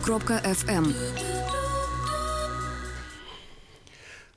Кропка FM.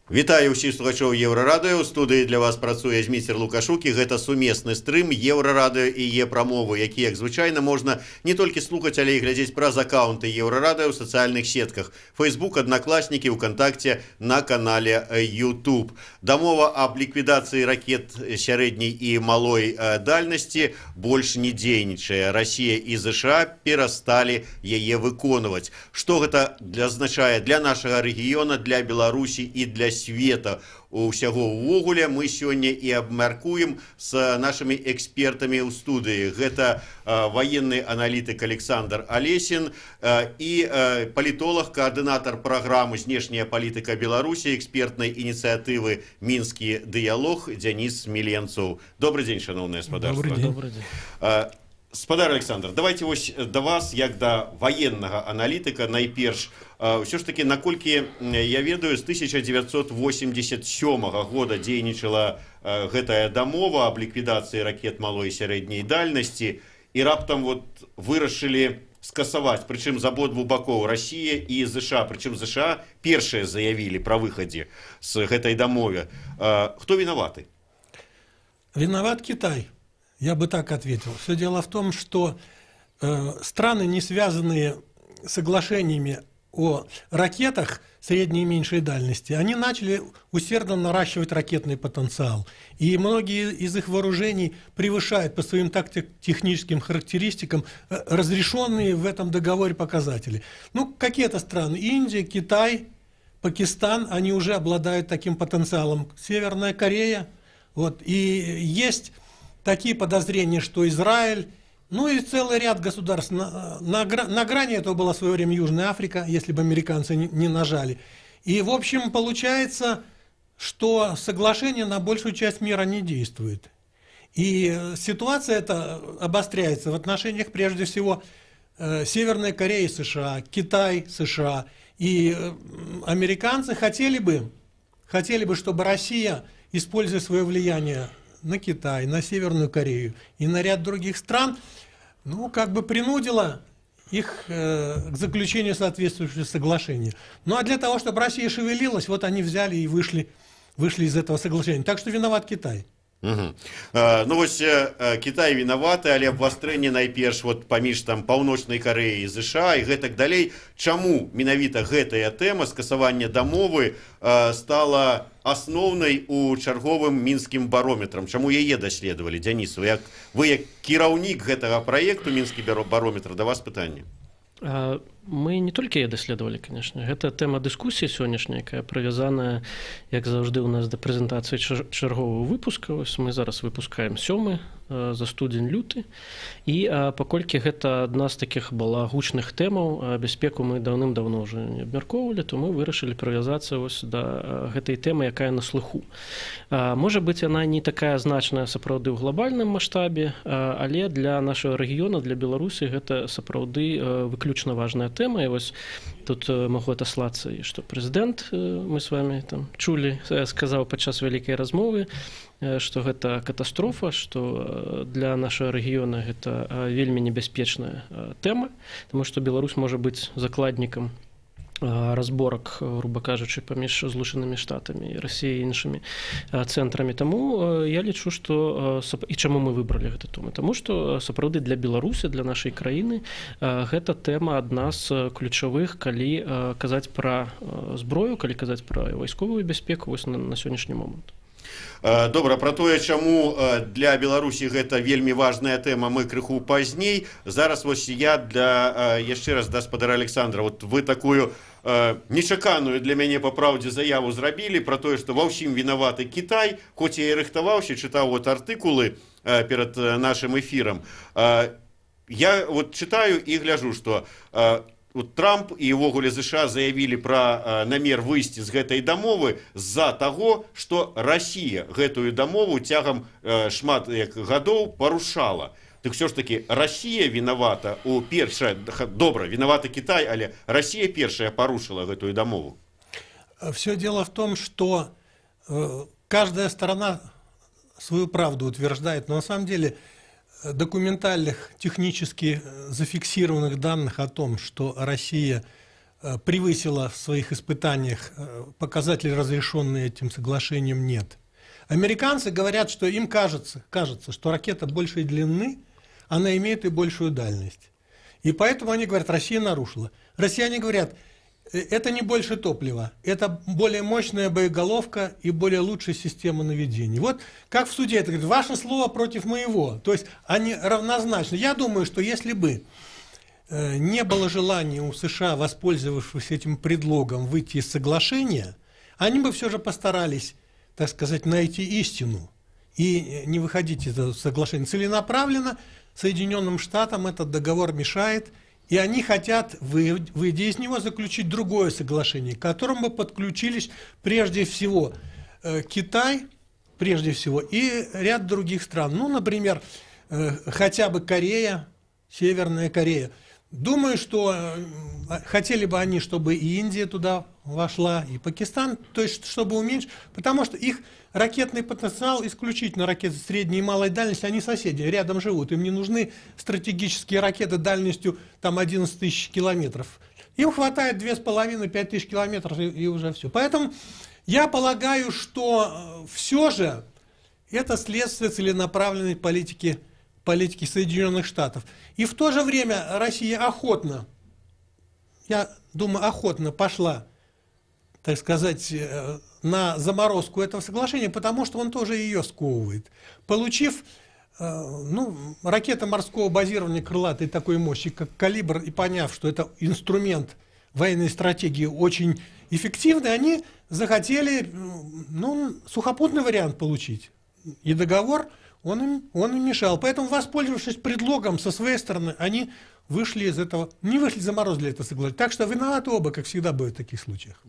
Вітаю ўсіх слухачоў Еўрарадыё. У студыі для вас працуе Зміцер Лукашук, і гэта сумесны стрым Еўрарадыё і Е-прамовы, які, як звычайна, можна не толькі слухаць, але і глядзець праз аккаунты Еўрарадыё ў сацыяльных сетках: Facebook, Аднакласнікі, УКантакце, на канале YouTube. Дамова аб ліквідацыі ракет сярэдняй і малой дальнасці больш не дзейнічае. Расія і ЗША перасталі яе выконваць. Што гэта азначае для нашага рэгіёна, для Беларусі і для света усяго ўвогуле, мы сёння і абмяркуем з нашымі экспертамі ў студыі. Гэта ваенны аналітык Александр Алесін і палітолаг, каардынатар праграмы «Знешняя палітыка Беларусі» экспертнай ініцыятывы «Мінскі дыялог» Дзяніс Міленцаў. Добрый дзень, шаноўнае спадарства. Добрый день. Добрый день. Спадар Александр, давайте вось да вас, як да ваеннага аналітыка, найперш. Ўсё ж таки, наколькі я ведаю, з 1987 года дзейнічала гэтая дамова аб ліквідацыі ракет малой і сярэдняй дальнасці, і раптам вот вырашылі скасаваць, прычым з абодвух бакоў, Расія і ЗША, прычым ЗША першыя заявілі пра выхадзе з гэтай дамове. Хто вінаваты? Виноват Китай. Я бы так ответил. Все дело в том, что страны, не связанные соглашениями о ракетах средней и меньшей дальности, они начали усердно наращивать ракетный потенциал. И многие из их вооружений превышают по своим техническим характеристикам разрешенные в этом договоре показатели. Ну, какие это страны? Индия, Китай, Пакистан, они уже обладают таким потенциалом. Северная Корея. Вот. И есть такие подозрения, что Израиль, ну и целый ряд государств. На грани этого была в свое время Южная Африка, если бы американцы не нажали. И, в общем, получается, что соглашение на большую часть мира не действует. И ситуация эта обостряется в отношениях, прежде всего, Северной Кореи, США, Китай, США. И американцы хотели бы, чтобы Россия, используя свое влияние на Китай, на Северную Корею и на ряд других стран, ну, как бы принудила их к заключению соответствующего соглашения. Ну, а для того, чтобы Россия шевелилась, вот они взяли и вышли из этого соглашения. Так что виноват Китай. Угу. Ну вось Кітай вінаваты, але абвастрэнне найперш вот паміж там Паўночнай Карэі і ЗША і гэтак далей. Чаму менавіта гэтая тэма скасавання дамовы стала асноўнай у чарговым мінскім барометрам? Чаму яе даследавалі? Дзяніс, вы як кіраўнік гэтага праекту «Мінскі барометр», да вас пытанне. Мы не толькі яе даследавалі, конечно. Гэта тэма дыскусіі сённяшняя, якая прывязаная, як заўжды у нас, да прэзентацыі чаргового выпуска. Вось мы зараз выпускаем сёмы за студзень, люты, і паколькі гэта адна з такіх была гучных тэмаў, бяспеку мы даўным-даўно уже не абмяркоўвалі, то мы вырашылі прывязацца вось да гэтай тэмы, якая на слыху. Можа быць, яна не такая значная сапраўды ў глобальным маштабе, але для нашага рэгіёна, для Беларусі гэта сапраўды выключна важная тэма. І вось тут магу отослаться, і што прэзідэнт, мы с вами там чулі, сказаў падчас вялікай размовы, што гэта катастрофа, што для нашага рэгіёна гэта вельмі небяспечная тэма, таму што Беларусь можа быць закладнікам разборак, грубо кажучы, паміж Злучанымі Штатамі, Расіяй, іншымі цэнтрамі. Таму я лічу, што і чаму мы выбралі гэту тэму, таму што сапраўды для Беларусі, для нашай краіны гэта тэма адна з ключавых, калі казаць пра зброю, калі казаць пра вайсковую бяспеку вось на сённяшні момант. Добра, пра тое, чаму для Беларусі гэта вельмі важная тэма, мы крыху пазней. Зараз вось я для яшчэ раз да спадара Александра. Вот вы такую нечаканую для мяне, па праўдзе, заяву зрабілі пра тое, што ва ўсім вінаваты Кітай, хоць я і рыхтаваўся, чытаў вот артыкулы перад нашым эфірам. Я вот чытаю і гляжу, што вот Трамп і ўвогуле ЗША заявілі пра намер выйсці з гэтай дамовы з-за таго, што Расія гэтую дамову цягам шмат як гадоў парушала. Так все ж таки Расія вінавата у першая, добра, вінаваты Кітай, але Расія першая парушыла гэтую дамову. Все дело в том, что каждая сторона свою правду утверждает, но на самом деле документальных, технически зафиксированных данных о том, что Россия превысила в своих испытаниях показатели, разрешенные этим соглашением, нет. Американцы говорят, что им кажется, что ракета большей длины, она имеет и большую дальность. И поэтому они говорят, Россия нарушила. Россияне говорят, это не больше топлива, это более мощная боеголовка и более лучшая система наведения. Вот как в суде это говорит, ваше слово против моего. То есть они равнозначны. Я думаю, что если бы не было желания у США, воспользовавшись этим предлогом, выйти из соглашения, они бы все же постарались, так сказать, найти истину и не выходить из этого соглашения. Целенаправленно Соединенным Штатам этот договор мешает, и они хотят, выйдя из него, заключить другое соглашение, к которому бы подключились прежде всего Китай, прежде всего, и ряд других стран. Ну, например, хотя бы Корея, Северная Корея. Думаю, что хотели бы они, чтобы и Индия туда вошла, и Пакистан, то есть чтобы уменьшить, потому что их ракетный потенциал исключительно ракеты средней и малой дальности, они соседи, рядом живут, им не нужны стратегические ракеты дальностью там 11 тысяч километров. Им хватает 2,5-5 тысяч километров и уже все. Поэтому я полагаю, что все же это следствие целенаправленной политики Соединенных Штатов. И в то же время Россия охотно, я думаю, охотно пошла, так сказать, на заморозку этого соглашения, потому что он тоже ее сковывает. Получив, ну, ракеты морского базирования крылатой такой мощи, как «Калибр», и поняв, что это инструмент военной стратегии очень эффективный, они захотели, ну, сухопутный вариант получить. И договор он им мешал. Поэтому, воспользовавшись предлогом со своей стороны, они вышли из этого, не вышли, заморозили это соглашение. Так что виноваты оба, как всегда бывает в таких случаях.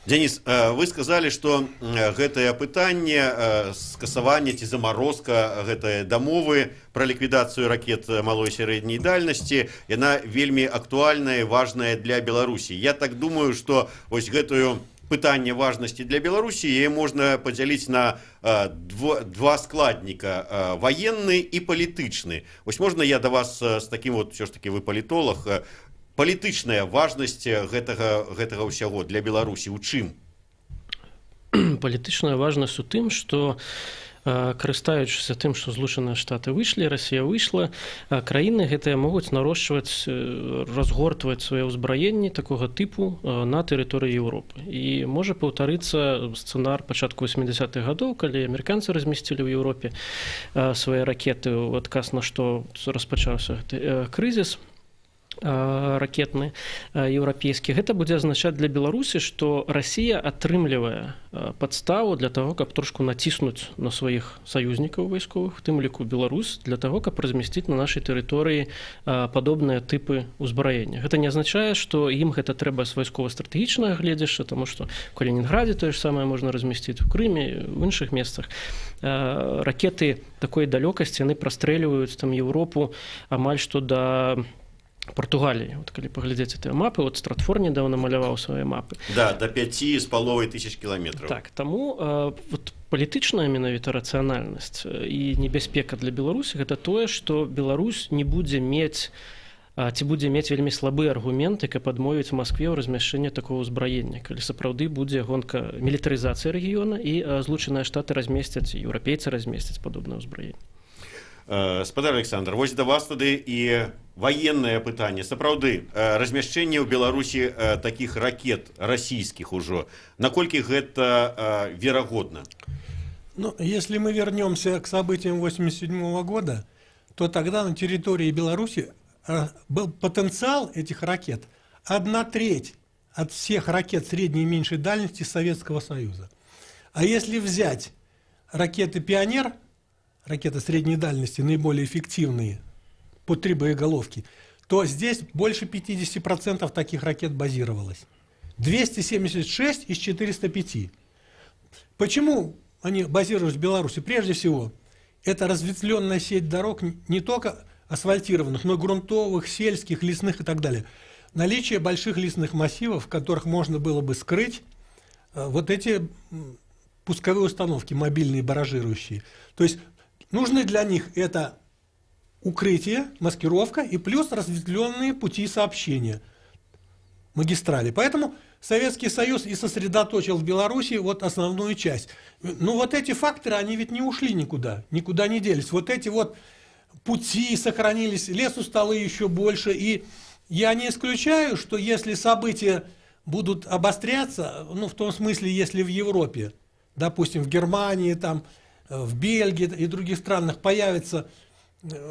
Денис, вы сказали, что гэтае пытанне скасавання ці заморозка гэтай дамовы про ліквідацыю ракет малой і сярэдняй дальнасці, яна вельмі актуальная і важная для Беларусі. Я так думаю, что вось гэтую пытанне важнасці для Беларусі яе можна падзяліць на два складніка: ваенны і палітычны. Вось можна я да вас з такім вот, все ж таки вы палітолог, палітычная важнасць гэтага ўсяго для Беларусі у чым? Палітычная важнасць у тым, што карыстаючыся тым, што Злучаныя Штаты выйшлі, Расія выйшла, краіны гэтыя могуць нарошчваць, разгортваць свае ўзбраенні такога тыпу на тэрыторыі Еўропы. І можа паўтарыцца сцэнар пачатку 80-х гадоў, калі амерыканцы размясцілі ў Еўропе свае ракеты ў адказ на што распачаўся гэты крызіс ракетны еўрапейскі. Гэта будзе азначаць для Беларусі, што Расія атрымлівае падставу для таго, каб трошку націснуць на сваіх саюзнікаў вайсковых, у тым ліку Беларусь, для таго, каб размясціць на нашай тэрыторыі падобныя тыпы ўзбраення. Гэта не азначае, што ім гэта трэба з вайскова-стратэгічнага гледзішча, таму што ў Калінінградзе тое ж самае можна размясціць, у Крыме, у іншых месцах. Ракеты такой далёкасці, яны прастрэльваюць там Еўропу амаль што да Португалії. Вот калі паглядзець гэтыя мапы, вот Стратфор недавно маляваў свае мапы. Да, до 5,5 тысяч кіламетраў. Так, таму вот палітычная менавіта рацыянальнасць і небяспека для Беларусі гэта тое, што Беларусь не будзе мець ці будзе мець вельмі слабыя аргументы, каб адмовіць Маскве ў размяшчэнні такого ўзбраення, калі сапраўды будзе гонка мілітарызацыі рэгіёна і Злучаныя Штаты размесцяць, еўрапейцы размесцяць падобнае ўзбраенне. Спадар Александр, вось да вас тады і ваеннае пытанне. Сапраўды, размяшчэнне ў Беларусі такіх ракет расійскіх ужо, наколькі гэта верагодна? Ну, если мы вернемся к событиям 1987 года, то тогда на территории Беларуси был потенциал этих ракет 1/3 от всех ракет средней и меньшей дальности Советского Союза. А если взять ракеты «Пионер», ракеты средней дальности, наиболее эффективные, по 3 боеголовки, то здесь больше 50% таких ракет базировалось. 276 из 405. Почему они базировались в Беларуси? Прежде всего, это разветвленная сеть дорог, не только асфальтированных, но и грунтовых, сельских, лесных и так далее. Наличие больших лесных массивов, в которых можно было бы скрыть вот эти пусковые установки, мобильные, барражирующие. То есть нужны для них это Укрытие, маскировка и плюс разветвленные пути сообщения, магистрали. Поэтому Советский Союз и сосредоточил в Беларуси вот основную часть. Но вот эти факторы, они ведь не ушли никуда, никуда не делись. Вот эти вот пути сохранились, лесу стало еще больше. И я не исключаю, что если события будут обостряться, ну, в том смысле, если в Европе, допустим, в Германии, там, в Бельгии и других странах появятся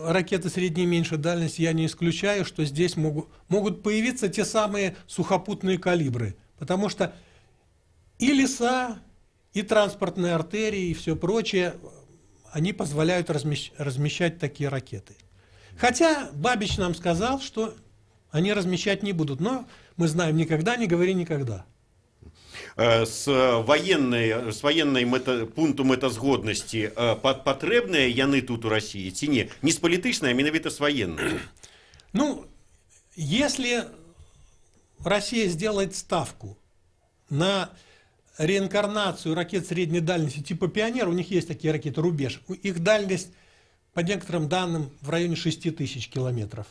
ракеты средней и меньшей дальности, я не исключаю, что здесь могут появиться те самые сухопутные калибры. Потому что и леса, и транспортные артерии, и все прочее, они позволяют размещать такие ракеты. Хотя Бабич нам сказал, что они размещать не будут. Но мы знаем, никогда не говори никогда. С военной пункту мэтазгоднасці патрэбныя яны тут у России ці не? Не з палітычнай, а менавіта з военной. Ну, если Россия сделает ставку на реинкарнацию ракет средней дальности типа «Пионер», у них есть такие ракеты «Рубеж», их дальность, по некоторым данным, в районе 6000 километров,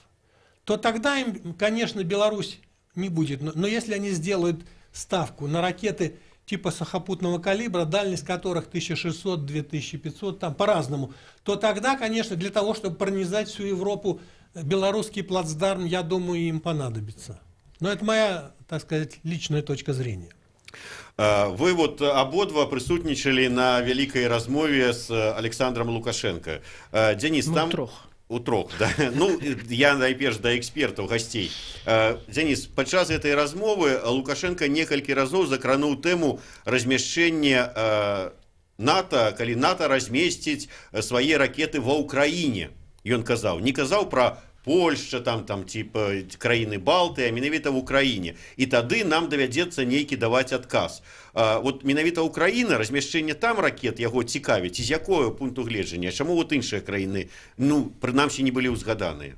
то тогда им, конечно, Беларусь не будет. Но если они сделают ставку на ракеты типа сухопутного калибра, дальность которых 1600, 2500, там по-разному, то тогда, конечно, для того, чтобы пронизать всю Европу, белорусский плацдарм, я думаю, им понадобится. Но это моя, так сказать, личная точка зрения. Вы вот абодва прысутнічалі на вялікай размове с Александром Лукашенко. Денис, ну, там... Трох. Утрох, да. Ну, я найперш да экспертаў, гасцей. Денис, падчас гэтай размовы Лукашенко некалькі разоў закрануў тэму размяшчэння НАТО, калі НАТО размесціць свае ракеты ва Ўкраіне. Ён казаў, не казаў пра Польшча, там типа краіны Балты, а менавіта в Украіне. І тады нам давядзецца нейкі даваць адказ. Вот менавіта Украіна, размяшчэнне там ракет яго цікавіць, з якога пункту гледжання? Чаму вот іншыя краіны, ну, прынамсі, не былі ўзгаданыя?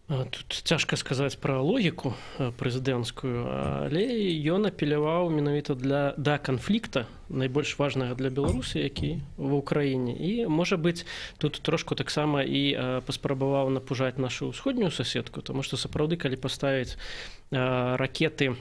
Тут цяжка сказаць пра логіку прэзідэнцкую, але ён апеляваў менавіта да канфлікта, найбольш важнага для Беларусі, які ва Ўкраіне. І, можа быць, тут трошку таксама і паспрабаваў напужаць нашу ўсходнюю суседку, таму што сапраўды, калі паставіць ракеты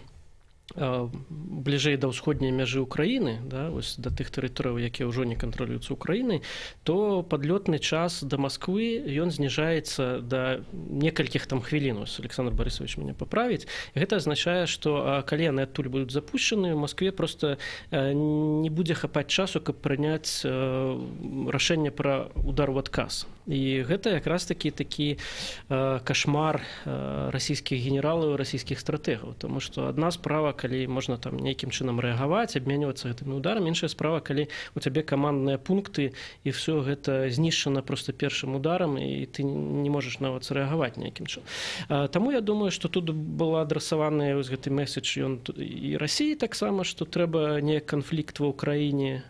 бліжэй да ўсходняй мяжы Украіны, да, вось да тых тэрыторыяў, якія ўжо не кантралююцца Украінай, то падлётны час да Масквы ён зніжаецца да некалькіх там хвілін. Вось Александр Борисович мяне паправіць. Гэта азначае, што калі яны адтуль будуць запущены, у Маскве просто не будзе хапаць часу, каб прыняць рашэнне пра удар у адказ. І гэта якраз такі кашмар расійскіх генералаў, расійскіх стратэгаў, таму што адна справа, калі можна там нейкім чынам рэагаваць, абменьвацца гэтымі ударамі, іншая справа, калі у цябе камандныя пункты і ўсё гэта знішчана проста першым ударам, і ты не можаш нават срэагаваць нейкім чынам. Таму я думаю, што тут была адрасаваны вось гэты месседж ён і Расіі таксама, што трэба неяк канфлікт ва Ўкраіне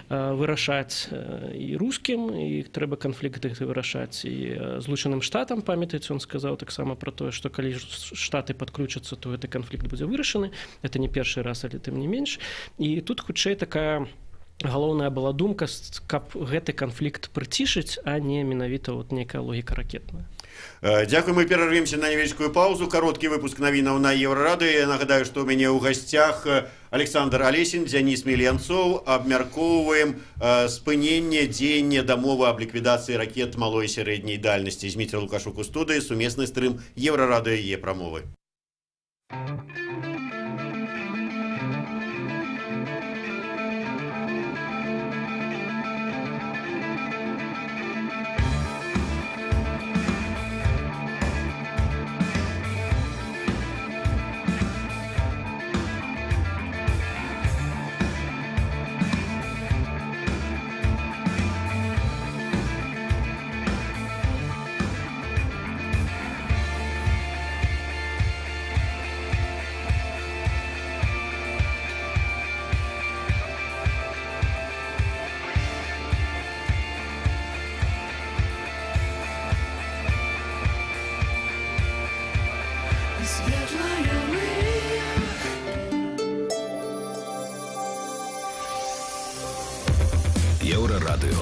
вырашаць і рускім, і трэба канфлікт вырашаць і Злучаным Штатам, памятаеце, он сказаў таксама пра тое, што калі Штаты падключацца, то гэты канфлікт будзе вырашаны. Это не першы раз, але тым не менш. І тут хутчэй такая галоўная была думка, каб гэты канфлікт прыцішыць, а не менавіта вот нейкая логіка ракетная. Дзякуй, мы перарвемся на невялічкую паузу. Кароткі выпуск навінаў на Еўрарадыё. Я нагадаю, што ў мяне ў гасцях Александр Алесін, Дзяніс Мільянцоў. Абмяркоўваем спыненне дзеяння дамовы аб ліквідацыі ракет малой і сярэдняй дальнасці. Зміцер Лукашук у студыі, сумесны стрым Еўрарадыё і Е-прамовы. Еўрарадыё.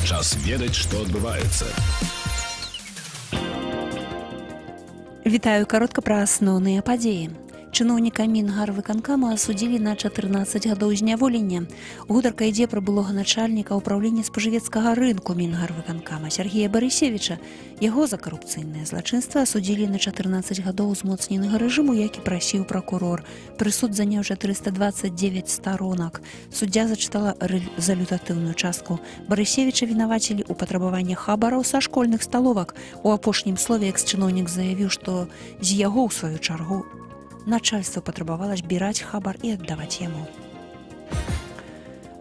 Час ведаць, што адбываецца. Вітаю, каротка пра асноўныя падзеі. Чыноўніка Мінгарвыканкама асудзілі на 14 гадоў зняволення. Гутарка ідзе пра былога начальніка ўпраўлення спажывецкага рынку Мінгарвыканкама Сергея Барысевіча. Яго за карупцыйнае злачынства асудзілі на 14 гадоў узмоцненага рэжыму, як і прасіў пракурор. Прысуд заняў 429 старонак. Суддзя зачытала рэзалютатыўную частку. Барысевіча вінавацілі ў патрабаванні хабараў са школьных сталовак. У апошнім слове экс-чыноўнік заявіў, што з яго, ў сваю чаргу, начальство патрабавала збіраць хабар і аддаваць яму.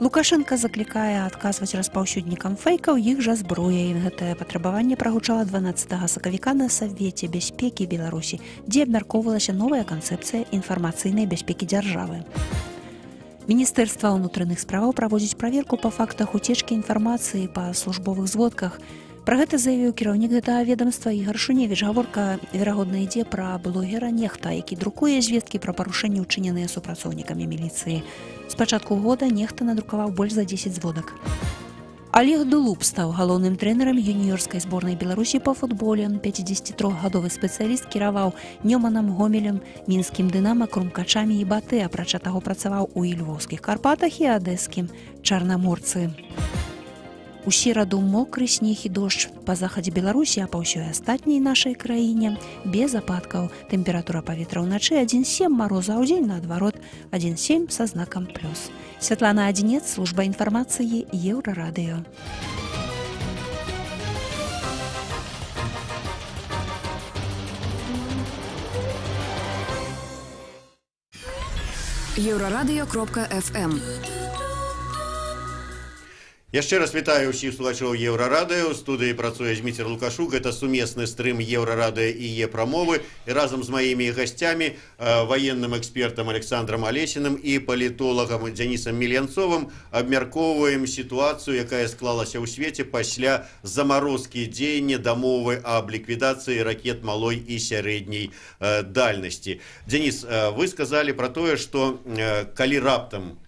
Лукашенко заклікае адказваць распаўсюднікам фэйкаў іх жа зброяй. Гэтае патрабаванне прагучала 12 сакавіка на Савеце бяспекі Беларусі, дзе абмяркоўвалася новая канцэпцыя інфармацыйнай бяспекі дзяржавы. Міністэрства ўнутраных справаў праводзіць праверку па фактах уцечкі інфармацыі па службовых зводках. Пра гэта заявіў кіраўнік гэтага ведомства Ігар Шуневіч. Гаворка, верагодна, ідзе пра блогера Нехта, які друкуе звесткі пра парушэнні, учыненыя супрацоўнікамі міліцыі. З пачатку года Нехта надрукаваў больш за 10 зводак. Олег Дулуб стаў галоўным трэнерам юніёрскай зборнай Беларусі па футболе. 53-гадовы спецыяліст кіраваў Нёманам, Гомелем, мінскім Дынама, Крумкачамі і Батэ, апрача таго працаваў у Ільвоўскіх Карпатах і адэскім Чарнаморцы. У сераду мокры снег і дождж па захадзе Беларусі, а па ўсёй астатняй нашай краіне без ападкаў. Тэмпература паветра ўначы 1,7 мароза, а ўдзень наадварот 1,7 са знакам плюс. Святлана Адзінец, служба інфармацыі Еўрарадыё. Еўрарадыё.фм. Яшчэ раз вітаю ўсіх слухачоў Еўрарадыё. У студыі працуе Зміцер Лукашук. Гэта сумесны стрым Еўрарадыё і Е-прамовы. І разам з маімі гасцямі, ваенным экспертам Александром Алесіным і палітолагам Дзянісам Мільянцовым, абмяркоўваем сітуацыю, якая склалася ў свеце пасля замарозкі дзеяння дамовы аб ліквідацыі ракет малой і сярэдняй дальнасці. Дзяніс, вы сказалі пра тое, што калі раптам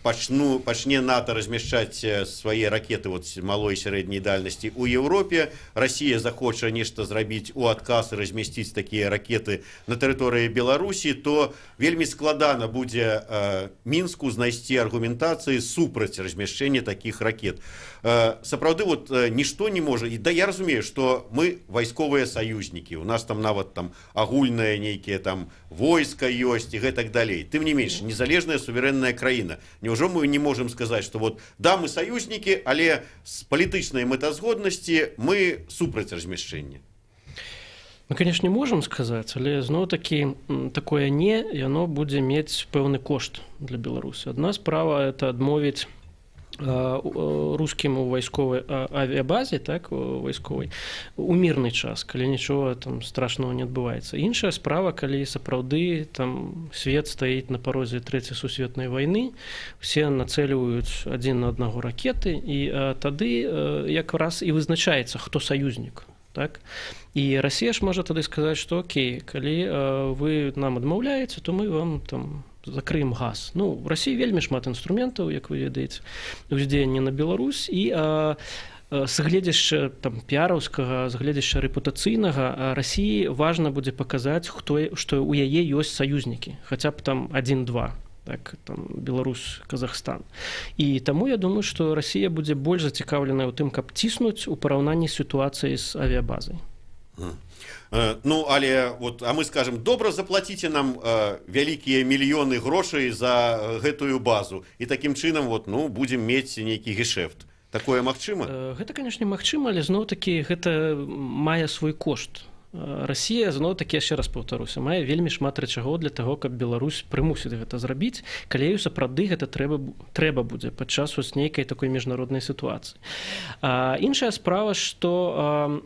пачне НАТО размяшчаць свае ракеты вот малой і сярэдняй дальнасці ў Еўропе, Расія захоча нешта зрабіць у адказ і размясціць такія ракеты на тэрыторыі Беларусі, то вельмі складана будзе Мінску знайсці аргументацыі супраць размяшчэння такіх ракет. Сапраўды, вот нішто не можа. І да, я разумею, што мы вайсковыя саюзнікі, у нас там нават там агульнае нейкія там войска ёсць і гэтак далей. Тым не менш, незалежная суверэнная краіна. Няўжо мы не можам сказаць, што вот да, мы саюзнікі, але з палітычнай мэтазгоднасці мы супраць размяшчэння? Мы, конечно, можам сказаць, але зноў-такі такое не, яно будзе мець пэўны кошт для Беларусі. Адна справа это адмовіць рускім у вайсковай авіябазе, так, вайсковай, у мірны час, калі нічога там страшного не адбываецца. Іншая справа, калі сапраўды там свет стаіць на парозе трэцяй сусветнай вайны, усе нацэльваюць адзін на аднаго ракеты, і тады як раз і вызначаецца, хто саюзнік. Так? І Расія ж можа тады сказаць, што окей, калі вы нам адмаўляеце, то мы вам там закрыем газ. Ну, в России вельмі шмат інструментаў, як вы ведаеце, уздзеяння на Беларусь, і з гледзяшча там піараўскага, з гледзяшча рэпутацыйнага, Расіі важна будзе паказаць, хто, што ў яе ёсць саюзнікі, хаця б там 1-2, так, там Беларусь, Казахстан. І таму я думаю, што Расія будзе больш зацікаўленая ў тым, каб ціснуць у параўнанні з сітуацыяй з авіябазай. Ну, але вот, а мы скажем, добра, заплаціце нам вялікія мільёны грошай за гэтую базу, і такім чынам вот, ну, будзем мець нейкі гешэфт. Такое магчыма? Гэта, конечно, магчыма, але зноў-такі гэта мае свой кошт. Расія, зноў-такі, яшчэ раз паўтаруся, мае вельмі шмат рычагоў для таго, каб Беларусь прымусіць гэта зрабіць, калі ёй сапраўды гэта трэба будзе падчас вось нейкай такой міжнароднай сітуацыі. Іншая справа, што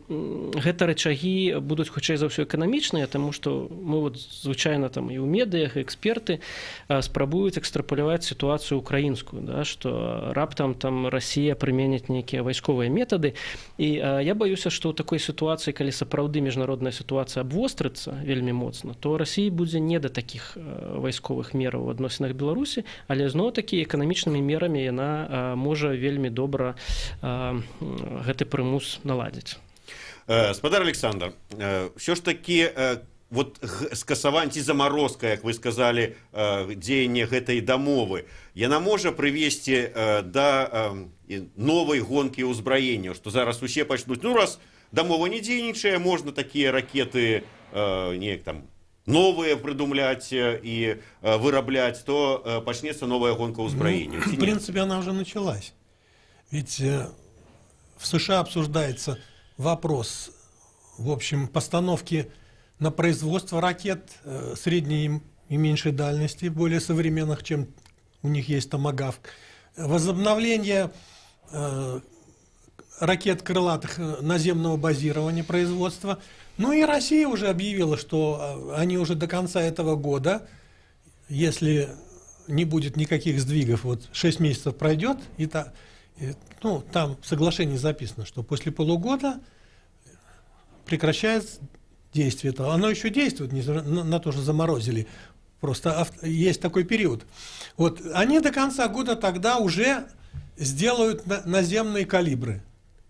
гэта рычагі будуць хутчэй за ўсё эканамічныя, таму што мы вот звычайна там і ў медыях, і эксперты спрабуюць экстрапаляваць сітуацыю украінскую, да, што раптам там Расія прыменіць нейкія вайсковыя метады. І я баюся, што ў такой сітуацыі, калі сапраўды міжнародная міжнародная сітуацыя абвострыцца вельмі моцна, то Расіі будзе не да такіх вайсковых мераў у адносінах Беларусі, але зноў-такі эканамічнымі мерамі яна можа вельмі добра гэты прымус наладзіць. Спадар Александр, ўсё ж такі вот скасаванне ці замарозка, як вы сказалі, дзеянне гэтай дамовы, яна можа прывесці да новай гонкі ўзбраенняў, што зараз усе пачнуць: ну, раз дамова не дзейнічае, можна такія ракеты неяк там новыя прыдумляць і вырабляць, то пачнецца новая гонка ўзбраенняў. Ну, в принципе, она уже началась. Ведь в США обсуждается вопрос, в общем, постановки на производство ракет средней и меньшей дальности, более современных, чем у них есть «Томагавк». Возобновление ракет крылатых наземного базирования производства. Ну и Россия уже объявила, что они уже до конца этого года, если не будет никаких сдвигов, вот 6 месяцев пройдет, и, ну, там в соглашении записано, что после полугода прекращается действие этого. Оно еще действует, несмотря на то, что заморозили. Просто есть такой период. Вот они до конца года тогда уже сделают наземные калибры.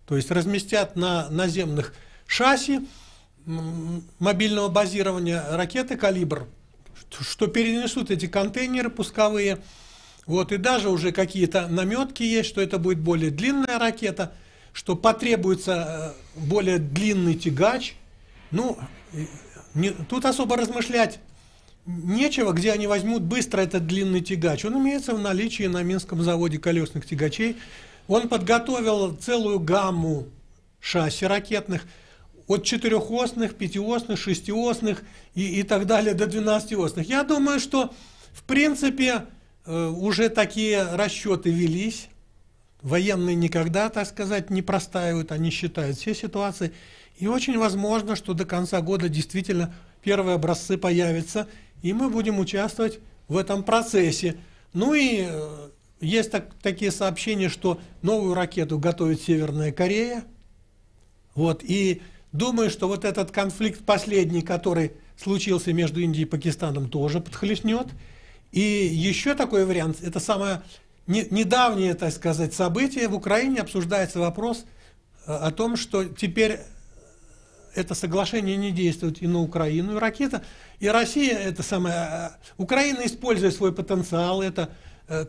То есть разместят на наземных шасси мобильного базирования ракеты «Калибр», что перенесут эти контейнеры пусковые. Вот, и даже уже какие-то наметки есть, что это будет более длинная ракета, что потребуется более длинный тягач. Ну, не, тут особо размышлять нечего, где они возьмут быстро этот длинный тягач. Он имеется в наличии на Минском заводе колесных тягачей. Он подготовил целую гамму шасси ракетных, от четырехосных, пятиосных, шестиосных и так далее до 12-осных. Я думаю, что в принципе уже такие расчеты велись. Военные никогда, так сказать, не простаивают, они считают все ситуации. И очень возможно, что до конца года действительно первые образцы появятся, и мы будем участвовать в этом процессе. Ну и есть такие сообщения, что новую ракету готовит Северная Корея. Вот, и думаю, что вот этот конфликт последний, который случился между Индией и Пакистаном, тоже подхлестнет. И еще такой вариант, это самое недавнее, так сказать, событие. В Украине обсуждается вопрос о том, что теперь это соглашение не действует и на Украину, и ракета, и Россия, это самое, Украина, используя свой потенциал, это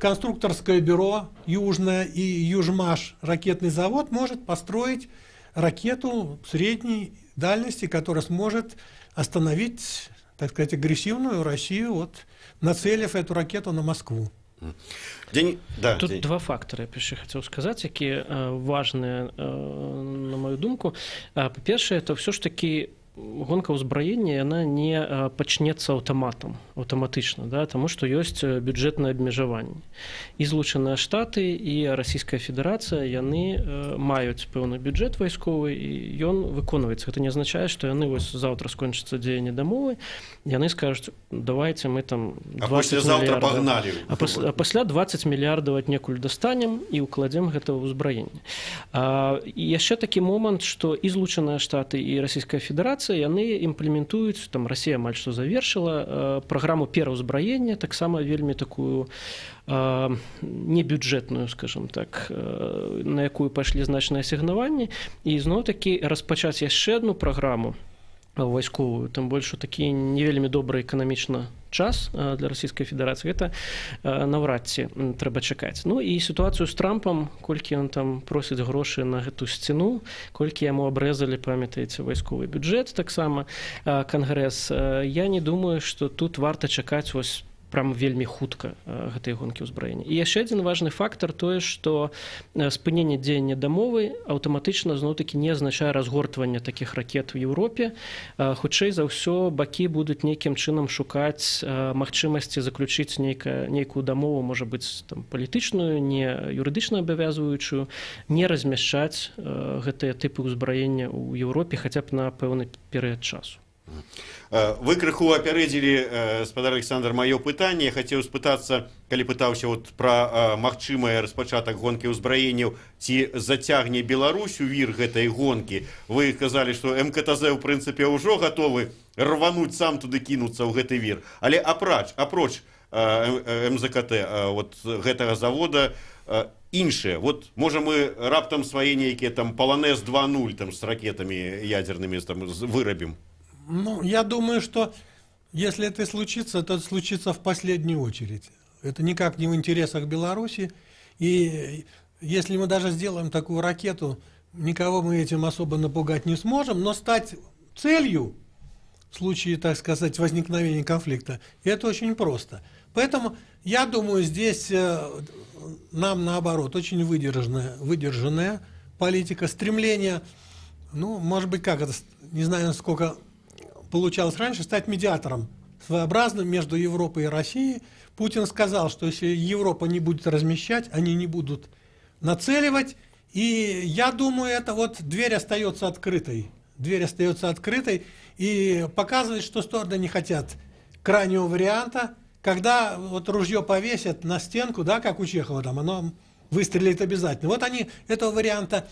конструкторское бюро Южное и Южмаш, ракетный завод, может построить ракету средней дальности, которая сможет остановить, так сказать, агрессивную Россию, вот, нацелив эту ракету на Москву. День... Да, Тут день. Два фактары я яшчэ хацеў сказаць, якія важныя, на мою думку. Па-першае, это ўсё ж такі гонка ўзбраення, яна не пачнецца аўтаматам, аўтаматычна, да, таму што ёсць бюджэтнае абмежаванне. І Злучаныя Штаты, і Расійская Федэрацыя, яны маюць пэўны бюджэт вайсковы, і ён выконваецца. Гэта не азначае, што яны вось заўтра скончыцца дзеянне дамовы, яны скажуць: «Давайте мы там А 20 паслязаўтра мільярдаў». Погнали. А пасля 20 мільярдаў аднекуль дастанем і укладзем гэта ў ўзбраенне. І яшчэ такі момант, што і Злучаныя Штаты, і Расійская Федэрацыя, яны імплементуюць, там Расія амаль што завершыла праграму пераўзбраення, таксама вельмі такую небюджэтную, скажем так, на якую пайшлі значныя асігнаванні, і зноў-такі распачаць яшчэ одну праграму вайсковую, тым больш у такі не вельмі добры эканамічна час для Расійскай Федэрацыі, гэта наўрад ці трэба чакаць. Ну і сітуацыю з Трампам, колькі ён там просіць грошы на гэту сцену, колькі яму абрэзалі, памятаеце, вайсковы бюджэт таксама кангрэс. Я не думаю, што тут варта чакаць вось прям вельмі хутка гэтай гонкі ўзбраення. І яшчэ адзін важны фактар, тое, што спыненне дзеяння дамовы аўтаматычна зноў-такі не азначае разгортвання такіх ракет у Еўропе. Хутчэй за ўсё, бакі будуць нейкім чынам шукаць магчымасці заключыць нейкую дамову, можа быць, там палітычную, не юрыдычна абавязваючую, не размяшчаць гэтыя тыпы ўзбраення ў Еўропе хаця б на пэўны перыяд часу. Вы крыху апярэдзілі, спадар Александр, маё пытанне. Я хацеў спытацца, калі пытаўся вот пра магчымае распачатак гонкі ўзбраенняў, ці зацягне Беларусь у вір гэтай гонкі. Вы казалі, што МКТЗ ў прынцыпе ўжо гатовы рвануць сам туды, кінуцца ў гэты вір. Але апроч МЗКТ, вот гэтага завода, іншыя, вот можа, мы раптам свае нейкія там Паланез 2.0 там с ракетамі ядерными там вырабім? Ну, я думаю, что если это случится, то это случится в последнюю очередь. Это никак не в интересах Беларуси. И если мы даже сделаем такую ракету, никого мы этим особо напугать не сможем, но стать целью в случае, так сказать, возникновения конфликта, это очень просто. Поэтому, я думаю, здесь нам, наоборот, очень выдержанная политика, стремление, ну, может быть, как это, не знаю, насколько получалось раньше, стать медиатором своеобразным между Европой и Россией. Путин сказал, что если Европа не будет размещать, они не будут нацеливать. И я думаю, это вот дверь остается открытой. Дверь остается открытой и показывает, что стороны не хотят крайнего варианта, когда вот ружье повесят на стенку, да, как у Чехова там, оно выстрелит обязательно. Вот они этого варианта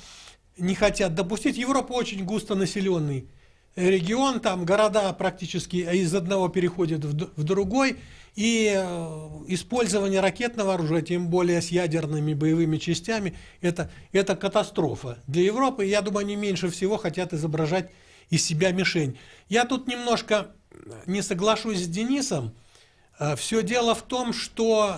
не хотят допустить. Европа очень густонаселенный регион, там города практически из одного переходят в другой, и использование ракетного оружия, тем более с ядерными боевыми частями, это катастрофа для Европы. Я думаю, они меньше всего хотят изображать из себя мишень. Я тут немножко не соглашусь с Денисом. Все дело в том, что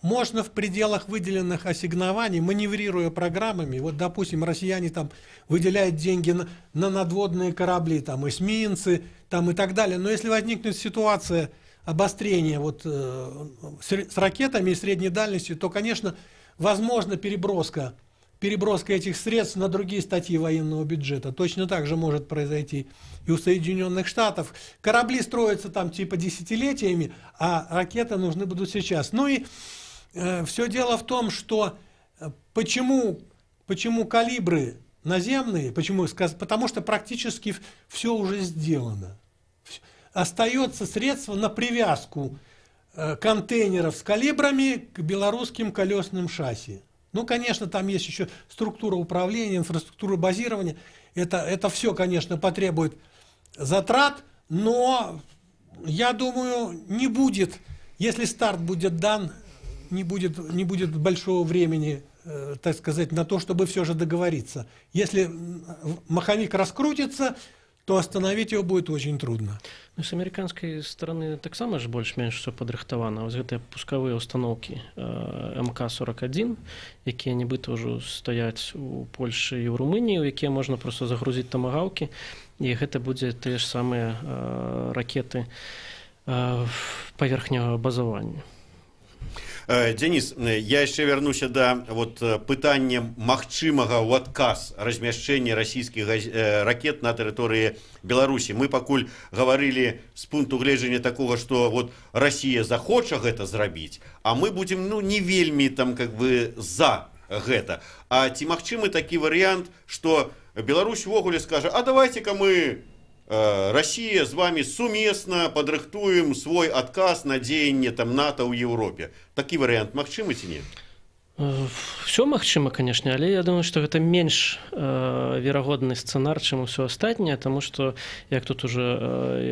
можно в пределах выделенных ассигнований, маневрируя программами, вот, допустим, россияне там выделяют деньги на надводные корабли, там, эсминцы, там, и так далее, но если возникнет ситуация обострения вот с ракетами и средней дальностью, то, конечно, возможно переброска этих средств на другие статьи военного бюджета. Точно так же может произойти и у Соединенных Штатов. Корабли строятся там типа десятилетиями, а ракеты нужны будут сейчас. Ну и все дело в том, что почему калибры наземные, почему, потому что практически все уже сделано. Остается средство на привязку контейнеров с калибрами к белорусским колесным шасси. Ну, конечно, там есть еще структура управления, инфраструктура базирования. Это все, конечно, потребует затрат, но, я думаю, не будет, если старт будет дан, не будет большого времени, так сказать, на то, чтобы все же договориться. Если маховик раскрутится, то остановить его будет очень трудно. Ну, с американской стороны таксама ж больш-менш все падрыхтавана. Вось гэтыя пускавыя установкі МК-41, якія нібыта ўжо стаяць у Польшы і ў Румыніі, у якія можна просто загрузіць тамагаўкі, і гэта будзе тыя ж самыя ракеты паверхневага базавання. Денис, я яшчэ вярнуся да вот пытання магчымага ў адказ размяшчэння расійскіх ракет на тэрыторыі Беларусі. Мы пакуль гаварылі з пункту гледжання такога, што вот Расія захоча гэта зрабіць, а мы будзем, ну, не вельмі там как бы за гэта. А ці магчымы такі варыянт, што Беларусь увогуле скажа: а давайте-ка мы, Россия, с вами сумесна падрыхтуем свой адказ на дзеянне там НАТО ў Европе? Такі варыянт магчымы ці не? Все магчыма, конечно, але я думаю, што гэта менш верагодны сцэнар, чым усё астатняе, таму што, як тут уже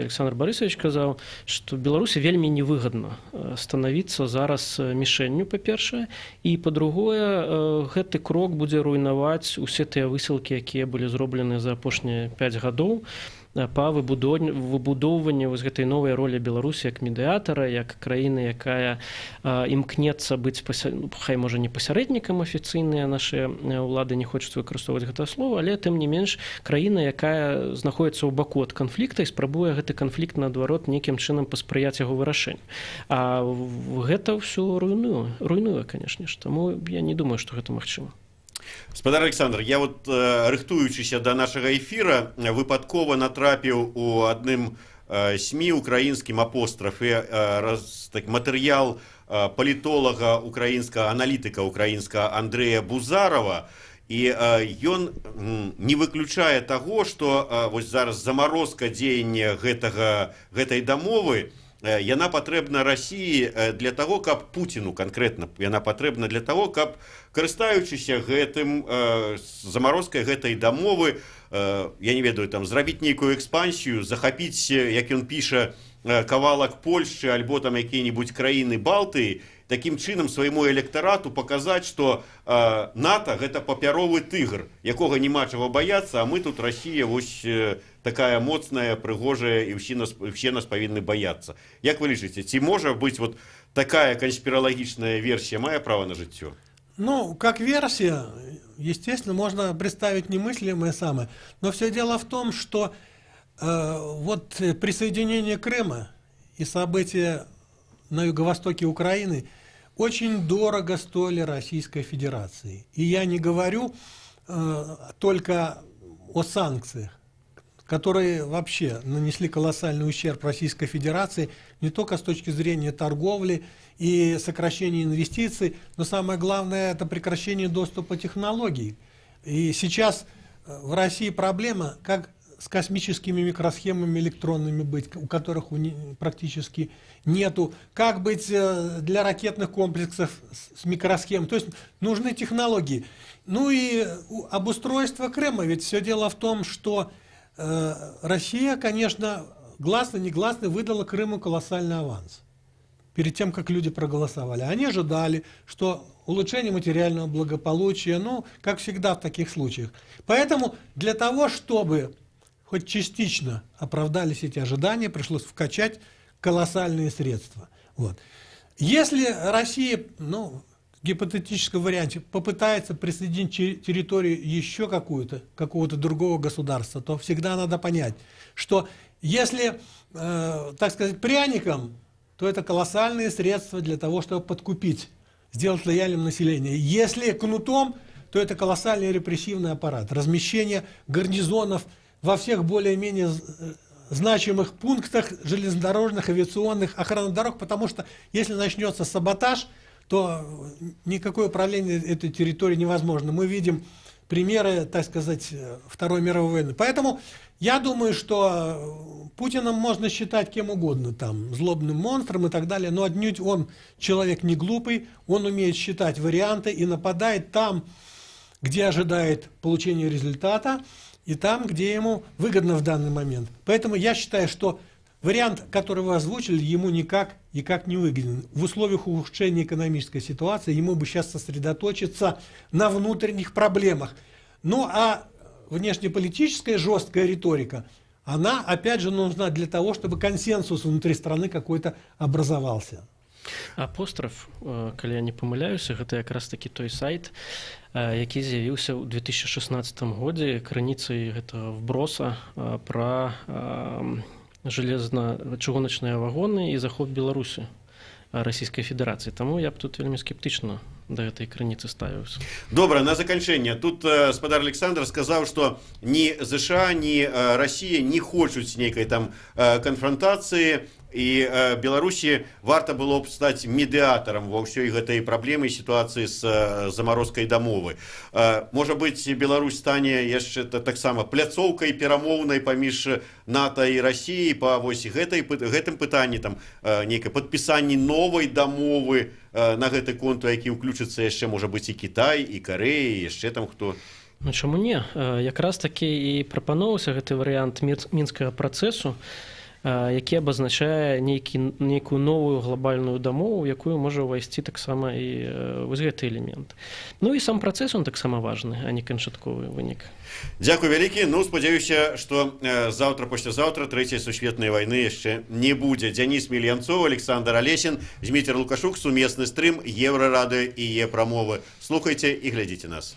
Александр Борисович казаў, што Беларусі вельмі невыгадна станавіцца зараз мішэнню, па-першае, і па-другое, гэты крок будзе руйнаваць усе тыя высілкі, якія былі зроблены за апошнія 5 гадоў па выбудоўванні вось гэтай новай ролі Беларусі як медыятара, як краіны, якая імкнецца быць, ну, хай можа не пасярэднікам, афіцыйныя нашы ўлады не хочуць выкарыстоўваць гэта слово, але тым не менш краіна, якая знаходіцца ў баку ад канфлікта і спрабуе гэты канфлікт наадварот нейкім чынам паспрыяць яго вырашэнню. А гэта ўсё руйнуе, конечно ж. Таму я не думаю, што гэта магчыма. Спадар Александр, я вот, рыхтуючыся да нашага эфіра, выпадкова натрапіў у адным СМІ украінскім апострафе так, матэрыял палітолага украінскага, аналітыка украінскага Андрэя Бузарова. І ён не выключае таго, што вось зараз замарозка дзеяння гэтай дамовы, яна патрэбна Расіі для таго, каб Пуціну канкрэтна, яна патрэбна для таго, каб, карыстаючыся гэтым замарозкай гэтай дамовы, я не ведаю, там зрабіць нейкую экспансію, захапіць, як ён піша, кавалак Польшчы альбо там якія-небудзь краіны Балтыі, такім чынам свайму электарату паказаць, што НАТО гэта папяровы тыгр, якога няма чаго баяцца, а мы тут, Расія, вось такая моцная, прыгожая, і ўсе нас павінны баяцца. Як вы лічыце, ці можа быць вот такая канспіралагічная версія, мае права на жыццё? Ну, как версия, естественно, можно представить немыслимое самое. Но все дело в том, что вот присоединение Крыма и события на юго-востоке Украины очень дорого стоили Российской Федерации. И я не говорю только о санкциях, которые вообще нанесли колоссальный ущерб Российской Федерации не только с точки зрения торговли и сокращения инвестиций, но самое главное – это прекращение доступа технологий. И сейчас в России проблема, как с космическими микросхемами электронными быть, у которых практически нету, как быть для ракетных комплексов с микросхем. То есть нужны технологии. Ну и обустройство Крыма, ведь все дело в том, что Россия, конечно, гласно-негласно выдала Крыму колоссальный аванс перед тем, как люди проголосовали. Они ожидали, что улучшение материального благополучия, ну, как всегда в таких случаях. Поэтому для того, чтобы хоть частично оправдались эти ожидания, пришлось вкачать колоссальные средства. Вот. Если Россия, ну, в гипотетическом варианте, попытается присоединить территорию еще какого-то другого государства, то всегда надо понять, что если, так сказать, пряником, то это колоссальные средства для того, чтобы подкупить, сделать лояльным население. Если кнутом, то это колоссальный репрессивный аппарат, размещение гарнизонов во всех более-менее значимых пунктах железнодорожных, авиационных, охраны дорог, потому что если начнется саботаж, то никакое управление этой территорией невозможно. Мы видим примеры, так сказать, Второй мировой войны. Поэтому я думаю, что Путиным можно считать кем угодно, там, злобным монстром и так далее, но отнюдь он человек не глупый, он умеет считать варианты и нападает там, где ожидает получения результата, и там, где ему выгодно в данный момент. Поэтому я считаю, что вариант, который вы озвучили, ему никак не выгоден. В условиях ухудшения экономической ситуации ему бы сейчас сосредоточиться на внутренних проблемах. Ну а внешнеполитическая жесткая риторика, она опять же нужна для того, чтобы консенсус внутри страны какой-то образовался. Апостраф, калі я не памыляюся, гэта якраз такі той сайт, які з'явіўся ў 2016 годзе крыніцай гэтага вброса пра железна-чыгуначныя вагоны і захоп Беларусі Расійскай Федэрацыі. Таму я б тут вельмі скептычна да гэтай крыніцы ставіўся. Добра, на заканчэнне. Тут спадар Александр сказаў, што ні ЗША, ні Расія не хочуць нейкай там канфронтацыі, і Беларусі варта было б стаць медыатарам ва ўсёй гэтай праблемы сітуацыі з замарозкай дамовы. Можа быць, Беларусь стане яшчэ таксама пляцоўкай перамоўнай паміж НАТО і Расіяй па вось гэтым пытанні, там нейкае падпісанні новай дамовы на гэты конт, у які ўключыцца яшчэ, можа быць, і Кітай, і Карэя, і яшчэ там хто. Ну, чаму не? Якраз такі і прапаноўся гэты варыянт мінскага працэсу, які абазначае нейкую новую глобальную дамову, якую можа ўвайсці таксама і вось гэты элемент. Ну і сам працэс, он таксама важны, а не канчатковы вынік. Дзякуй вялікі. Ну, спадзяюся, што заўтра, паслязаўтра трэцяй сусветнай вайны яшчэ не будзе. Дзяніс Мільянцоў, Александр Алесін, Зміцер Лукашук, сумесны стрым Еўрарадыё і Е-прамовы. Слухайце і глядзіце нас.